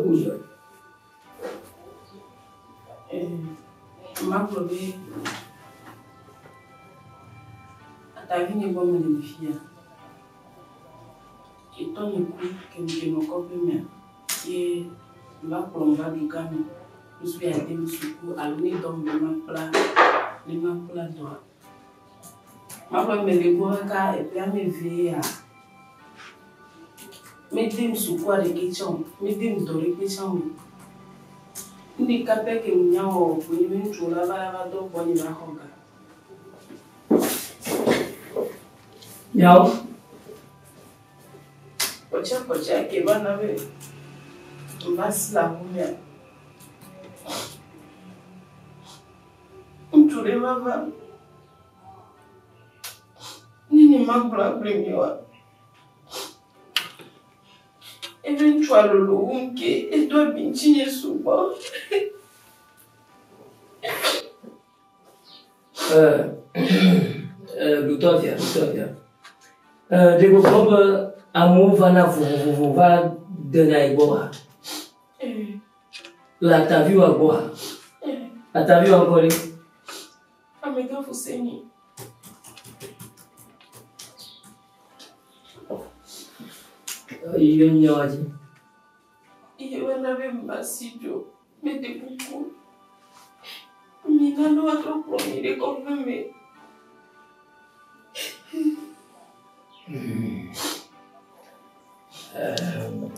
ko dzɔ? Magblɔ be atavinye gbɔ mele le fia. Etɔnye ku ke ke nɔ kɔƒe mea ye va kplɔm va dugã me. Nusu ya dem suku alo ne dɔm be makpla ne makpla dɔa. Magblɔ be mele gbɔ kaka eƒe ame eve ya. Medem sukua ɖeke tsã o, medem dɔ ɖeke tsã o. Nu ɖeka pɛ ke menya wɔ koe nye be ŋutsuwo la va va dɔ gbɔnye va xɔ ga. Miawo. Kpɔtsɛkpɔtsɛa ke va na be meva si le aƒemea, ŋutsu ɖe va va. Ne nyemagblɔ agblɔe mi oa, ebe ŋutsua lolo wum ke edo abi ŋutinye sugbɔ. Ɖutɔ via, ɖutɔ via. Ɖe gbɔgblɔ be amewo vana vovovovo va dena yi gbɔa? Le ataviwoa gbɔa? Ataviwoa ŋkɔ ɖe? Amegã Fuseni. Yi nye wa dzi. Iye va na be masi dzo, meɖe kuku. Mina ne woatrɔ kplɔ mi ɖe kɔƒe me.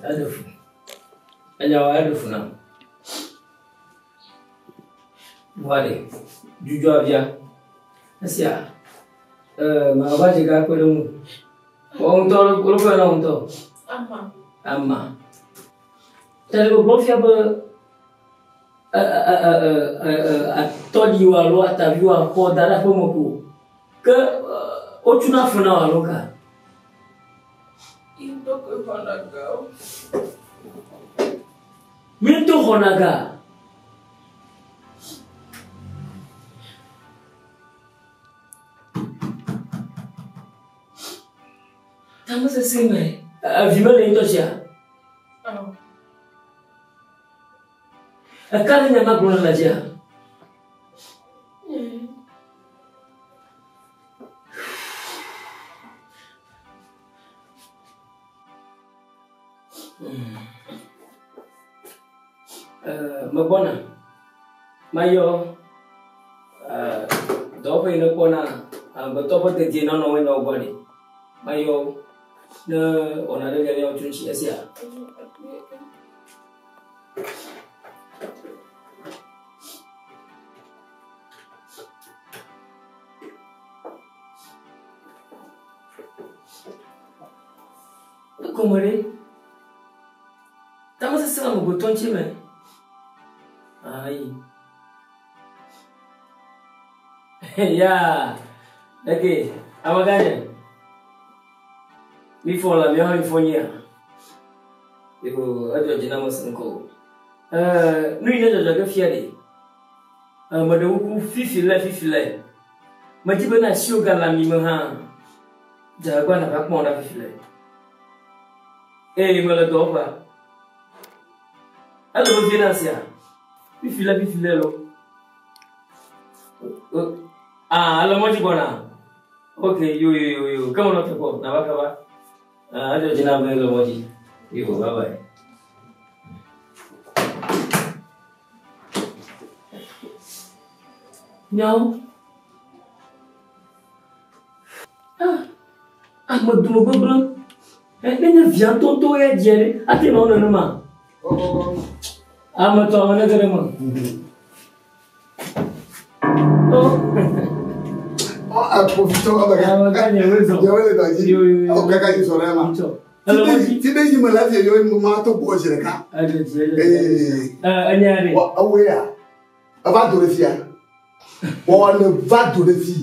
Eɖe fu. Enyawo eɖe fu nam. Vɔa ɖe, dzudzɔ avia. Esia, magava dze ga kpe ɖe ŋu. Wò ŋutɔ, wolokɔ na wò ŋutɔ. Ama. Ama. Ta le gbɔgblɔ fia be atɔɖiwo alo ataviwo xɔ da ɖe aƒeme ko. Ke wotsuna fu na wò alo ka? Ye ŋutɔ koe xɔna ga o. Mi ŋutɔ xɔna ga. Tamesese me, evi mele ŋutɔ sia? Eka ɖe nya ma gblɔ le dzia? Megbɔna. Mayɔ dɔwɔƒe yi ne kpɔna amegbetɔ ƒe dedienɔnɔ wo nyawo gbɔ ɖi. Mayɔ wo ne wɔna ɖe lia míawo tso ŋuti esia. Egɔme ɖe? Tamesesẽ le amegbetɔ ŋuti me. Ayi. Ya. Ok. Amaganye. Mi fɔ la miawo mi fɔ nyia. Yo, edzɔ dzi na ame si ŋkɔ o. Nu yi ne dzɔdzɔ ge fia ɖe. Meɖe kuku fifi le fifi le. Medi be na asiwò ga le ami me hã. Dze agbagba nàva kpɔm ɖa fifi le. Eye mele dɔwɔƒea. Ele vevie na sia. Fifi le fifi le lo. Ah, ele mɔ dzi gbɔna. Ok, yo yo yo yo. Ke menɔ te kpɔ, nava kaba. Ah, edzɔ dzi nam be ele mɔ dzi. Yo, bye bye. Nyawo. Ah, ame dome gbegblẽ. Ne nye via ŋutɔŋutɔ ya dzia ɖe, ate nɔ nenema. Ame tɔ ame nege ɖe me. Profitɔ ame ɖeka. Yewo le dɔ dzi. Kaka dzi sɔ ɖe ma. Ti ɖe yi me la fi yewo ma to gbɔ zi ɖeka. Enya ɖe. Ewoe ya. Eva do ɖe fia. Wɔwɔ ne va do ɖe fi.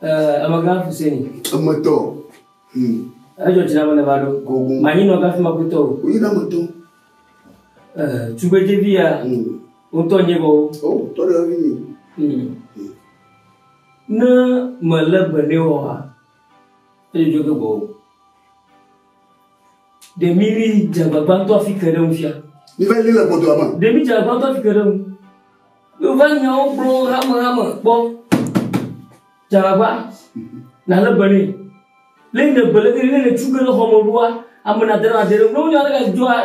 Amegã Fuseni. Emetɔ. Edzɔ dzi na me ne va ɖo. Gogo. Manyi nɔ gafi ma kutɔ o. Oyi na metɔ. Tugbedzevi ya. Ŋutɔ nye bɔ. O tɔ ɖe vi nyi. Ne melé be nɛ oa, edzodzo ge gbɔwò. Ɖe mi mi dze agbagba ŋutɔ hafi ke ɖe ŋu fia. Mi va yi le gbɔdɔa me. Ɖe mi dze agbagba ŋutɔ hafi ke ɖe ŋu. Wova nyawo gblɔ hame hame kpɔ. Dze agbagba. Nalé be nɛ. Le ne be le ne ne tu ge ɖe xɔme ɖoa, ame nade na de ɖe. Ne wonya ɖe dzɔa.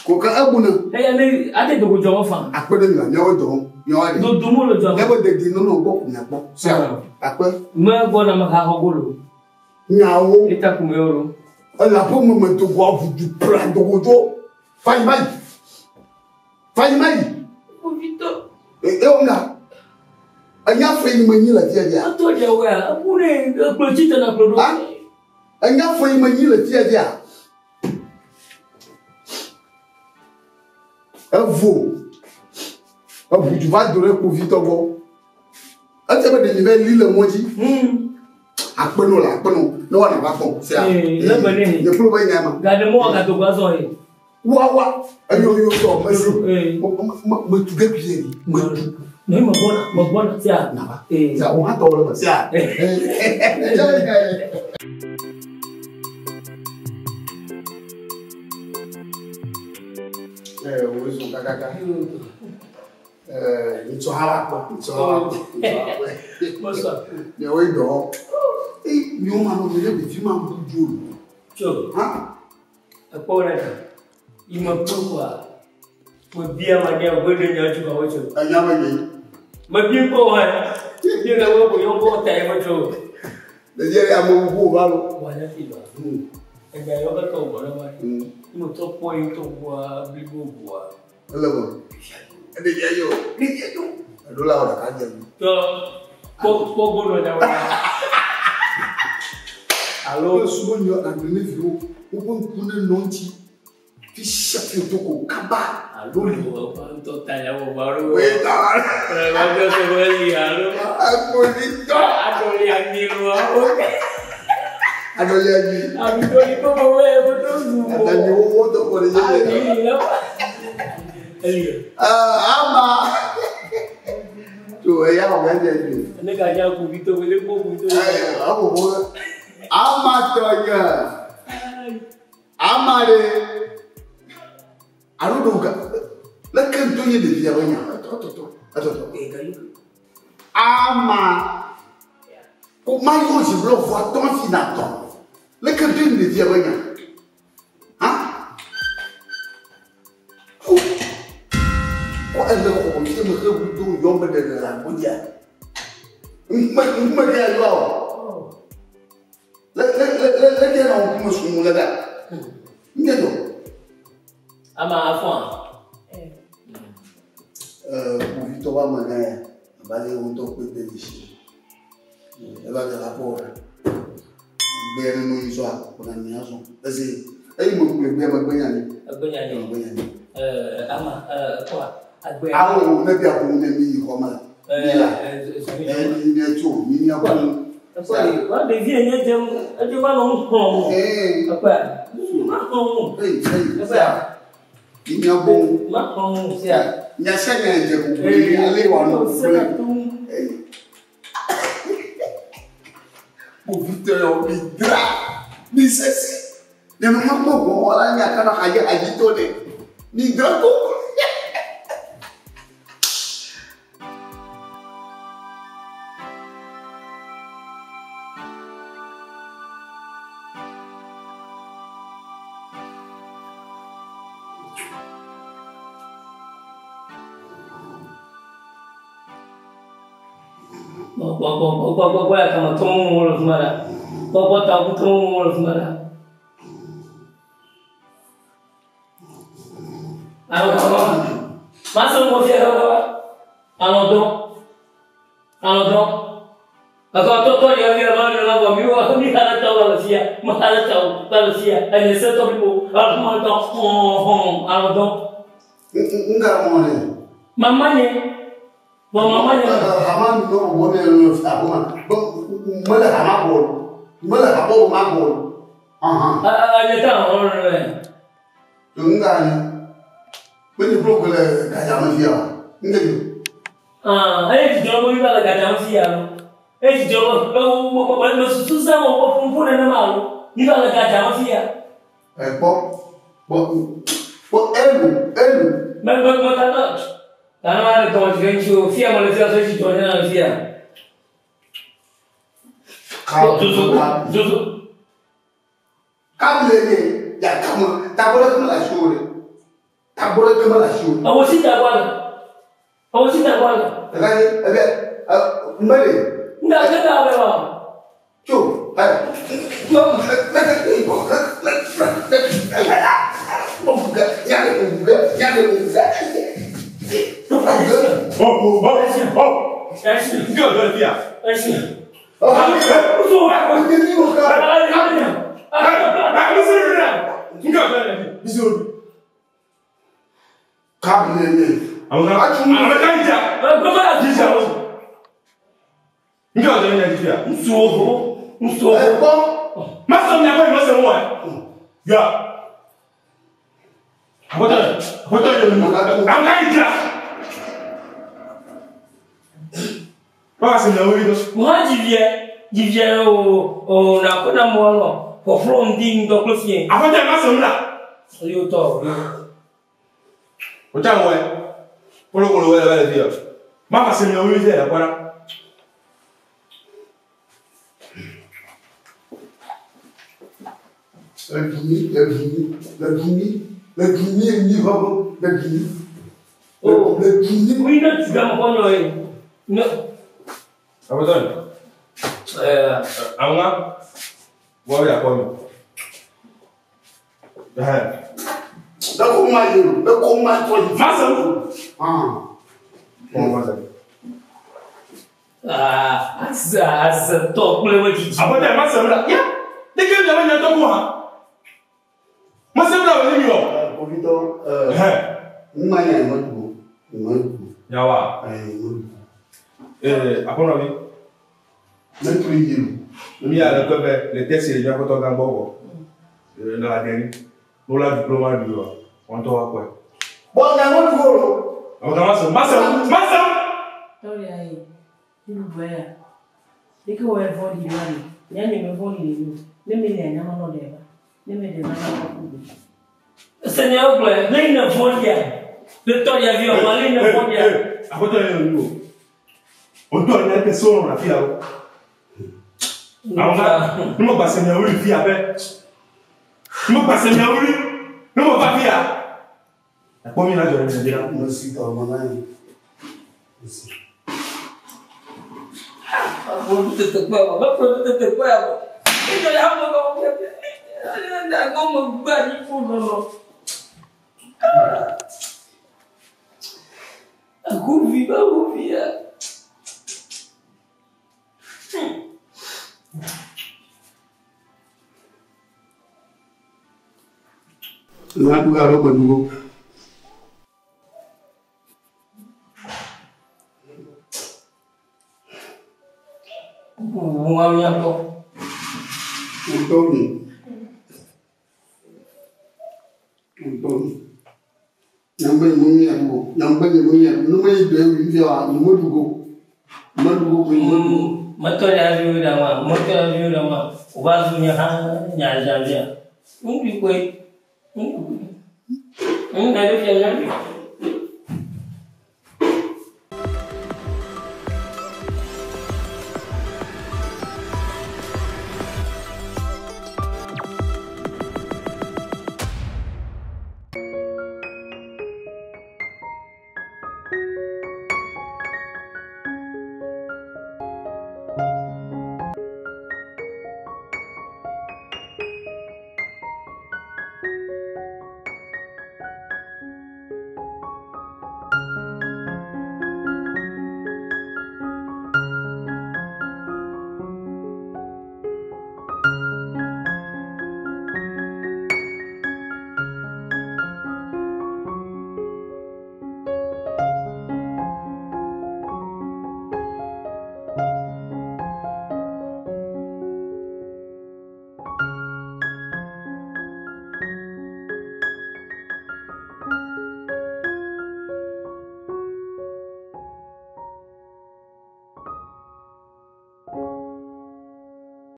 Ko ke ebuna. Eya ne ate dogo dzɔ fa. Akpe ɖe mi la miawo dɔ miawo ɖe. Dodo mo le dzɔ. Miawo dede nɔnɔ gbɔ ko miakpɔ. Sia akpe. Me gbɔ na me ha xɔ golo. Nyawo. Eta kume yoro. Elaƒe me me dogo avudu pra dogo dzo. Fayi mayi. Fayi mayi. Kpovitɔ. E wo nga. Enya fe yi me nyi le fia fia. Eto ɖe wea, ebu ne ekplɔ tsi tena kplɔ ɖo. Ha? Enya fe yi me nyi le fia fia. Evo. Eʋu va do ɖe kpovitɔ gbɔ. Ete be ɖevi va li le mɔ dzi. Akpeno le akpeno ne woana va kpɔ. Sia. Ee, le be ne. Nye kplo be nya ma. Gaɖe mɔ gadogo azɔ ye. Wawa. Eyo yo tɔ mesi. Ee. Me tu ge bie ni. Me tu. Ne me gbɔna, me gbɔna sia. Nava. Ee. Sia wo hã tɔwo le me. Sia. Ee, wo zɔn kakaka. Ee, ŋtsɔ hã va kpɔ. Ŋtsɔ hã va kpɔ. Ŋtsɔ hã va kpɔ. Bonsoir. Miawoe dɔ. Eyi miawo ma nɔ mi ɖe ɖevi ma bu dzo lo. Tso. Hã? Ekpɔ ɖe ta. Yi me kpɔ kɔa. Me bia ma ne wo ɖe nya tso ka wo tso. Enya me nyi. Me bia kpɔ wa. Bia ka wo ko yɔ kɔ ta ye me tso. Ɖevia ɖe ame bubu va lo. Wa ne fi ba. Egbe yɔ be tɔ gbɔ ne ma. Ni mo tɔ kpɔ yi tɔ gbɔa blibo gbɔa. Ele me. Ɖevia yo. Ɖevia yo. Eɖo la wɔ ɖeka dze nu. Tɔ kpɔ kpɔ gbɔdɔ nya wa. Alo. Wo subɔ nyɔ agbe ne viwo. Woƒe ŋku ne nɔ ŋuti. Fi sia fi wòdo ko kaba. Alo wo ŋutɔ ta nya wɔ ba ɖo. Woe ta wa. Ɛ ba gbɛ sɔ be li alo. Akpovitɔ. Aɖɔli ami lo. Aɖɔli ami. Ami to yi ko mo wɛ mo to zu. Atami wo tɔ kɔ ɖe dzi. Ami la. Eli. Ama. To eya wɔ gã dze dzi. Ne ka dza kpovitɔ wele kpɔ kpovitɔ. Ayi awo Ama tɔ nye. Ama ɖe. Alo ɖo ga. Leke ŋutɔ nye ɖevia be nya. Etɔtɔ. Etɔtɔ. Ama. Ko ma yɔ zi blɔ vɔ atɔ fi na tɔ. Leke ŋutɔ nye ɖevia be nya. Ha? Ko. Ko ele xɔ mi me he do yɔ me ɖe le agbodza. Ŋkume ŋkume ke yɔ o. Le le le le le ke na ŋkume sunu le da. Ŋke do. Ama afɔ. Kpovitɔ wa me gã ya abe ale wo ŋutɔ kpe de dzesi. Eva le rapport. Gbe ɖe nu yi zɔa kpɔna ni azɔ. Esi eyi me gbe gbe me gbe nya ni. Egbe nya ni. Gbe nya ni. Ama kɔa agbe. Awo ne bia ko ne mi yi xɔ me la. Mi la. Mi mi tso mi mia ko. Ekpɔ wa ɖevi enye dze edze va nɔ nu xlɔm o. Ekpɔa ma xlɔm o. Eyi eyi sia. Mi mia ko. Ma xlɔm o sia. Nya sia nya dze ko gbe ale wa nɔ gbe. Kpovitɔ yɔ mi dra mi sese. Ne ma kpɔ gbɔ la nya kana hadzi hadzi to ne. Mi dra ko. Kpɔ kpɔ kpɔ kpɔ kpɔ ya kama tɔn mo le fuma la. Kpɔ kpɔ ta ku tɔn mo le fuma la. Alo kama. Ma sɔ ŋgɔ fia kaba. Alɔ dɔn. Alɔ dɔn. Akɔ tɔtɔ yɛ fia ba le la bɔ mi wa mi hala ta wa le fia. Ma hala ta wa le fia. Ɛnɛ se tɔ bi bo. Alɔ kuma tɔ hɔn hɔn alɔ dɔn. Nga mɔ ne. Mama nye. Bɔn mama nye. Hama nɔ bɔ mi le ahoma. Bɔn mele hama bɔ. Mele habɔ ma bɔ. A nye ta hɔn rɛ. To nga ni. Be ni blo le gadza me fia. Nge yo. Ah, eye dzidzɔ be mi va le gadza me fia lo. Eye dzidzɔ be wo wo me susu sã wɔ wɔ funfun nenema alo mi va le gadza me fia. Ekpɔ. Bon, bon, elu, elu. Me me me tana. Tana ma le tɔn tigɛ ŋuti o. Fia me le fia sɔ tsi tɔn nyana le fia. Zozo zozo. Kabile ye ya kama tagbɔdɔ kama la si o de. Tagbɔdɔ kama la si o. Awo si ta bɔ a la. Awo si ta bɔ a la. Ɛka ye ɛbɛ ɛ mɛle. Nka ne t'a bɛ wa. Tso ɛ. Oh, oh, oh. Nke ọjọ́ ni fia. Nke ọjọ́ ni fia. Àwọn kan jà. Nke ọjọ́ ni fia. Má sọ mi àbọ̀ ìmọ̀ sẹ́wọ̀n ẹ̀. Yà. Àbọ̀tọ̀ àbọ̀tọ̀ yẹn mi. Àwọn kan jà. Báwa sì náwó yìí lọ. Wọ́n jìbìẹ́ jìbìẹ́ o o nàkó nà mọ́ lọ. Pọ̀fúrọ̀ ń dín dọ́kúlọ́ fìyẹn. Àbọ̀tọ̀ ẹ̀ má sọ mi là. Yóò tọ̀ O tà wọ̀ ẹ́. Kólókòló wẹ́lẹ̀ wẹ́lẹ̀ fi ọ̀. Má fà sí mi náwó yìí sẹ́yìn àpárá. Wíi náà tùgà mọ́ kọ́ nyọ̀ yìí. Àbọ̀tọ̀ ni. Àwọn wọ́n bẹ̀ àpọ̀ mi. Má sọ. Wọ́n má sọ. Azɛtɔ kple wo dzidzi. Àbọ̀tọ̀ ẹ̀ má sọ mi là. Yá! Ní kí ni àwọn ènìyàn tó kú hàn? Má sọ mi là wọ́n ní mi ọ̀. Yawa. Àpọ̀nà mi. Mi à le kɔfɛ le test le nyakɔtɔ gan gbɔ kɔ. Le la dɛri. N'o la diplôme du wa. Wɔn tɔ wa kɔɛ. Àbọ̀tọ̀ má sọ má sọ má sọ. Tɔria ye, nuɖuɖua ya, leke wɔ evɔ̃ɖi ɖo ali, nya nye me vɔ̃ɖi le nu, ne me le anyama nɔ ɖe va, ne me ɖe va na kɔ ku gbe. Seigneur gblɔe, ne yi ne vɔ̃ɖia, le tɔria vi ɔma ne yi ne vɔ̃ɖia. Àbọ̀tọ̀ yẹn ló o. O tɔ ní ẹgbẹ́ sọ̀rọ̀ la fi yà o. Àwọn kan ní mo gbàsẹ̀ mi àwọn fi yà bẹ́ẹ̀. Ní mo gbàsẹ̀ mi àwọn ní mo bá fi yà. Ẹ̀pọ̀ mi lájọ ní Nàìjíríà. Aƒoɖu tete kpɔe wɔ, meƒoɖu tete kpɔe wɔ. Edzɔ ya me kɔ gɔme gbe anyi ƒo nɔnɔ. Agovi ba agovi ya. Bubu wa miakɔ. Metɔ ya viwo ɖe ma, metɔ ya viwo ɖe ma, wòva zu nye hã nyazãvia. Ŋuɖui koe, ŋuɖui koe. Ŋu da ɖe fia nyɔnu.